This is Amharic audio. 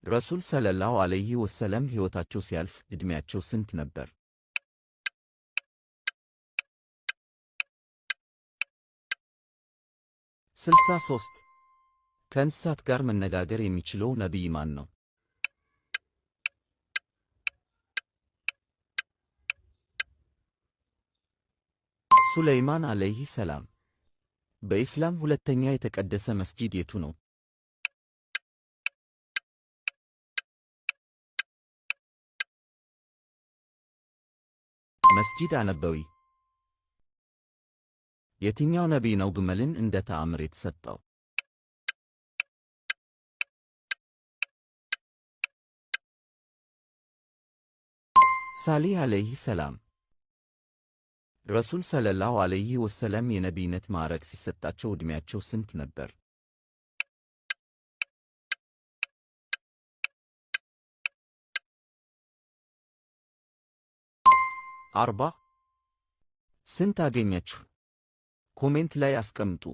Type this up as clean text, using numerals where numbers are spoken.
ረሱል ሰለላሁ ዐለይሂ ወሰለም ሕይወታቸው ሲያልፍ ዕድሜያቸው ስንት ነበር? 63። ከእንስሳት ጋር መነጋገር የሚችለው ነቢይ ማን ነው? ሱለይማን ዐለይሂ ሰላም። በኢስላም ሁለተኛ የተቀደሰ መስጂድ የቱ ነው? መስጂድ አነበዊ። የትኛው ነቢይ ነው ግመልን እንደ ተአምር የተሰጠው? ሳሊህ ዐለይሂ ሰላም። ረሱል ሰለላሁ ዐለይሂ ወሰለም የነቢይነት ማዕረግ ሲሰጣቸው ዕድሜያቸው ስንት ነበር? 40። ስንት አገኛችሁ? Comment ላይ አስቀምጡ።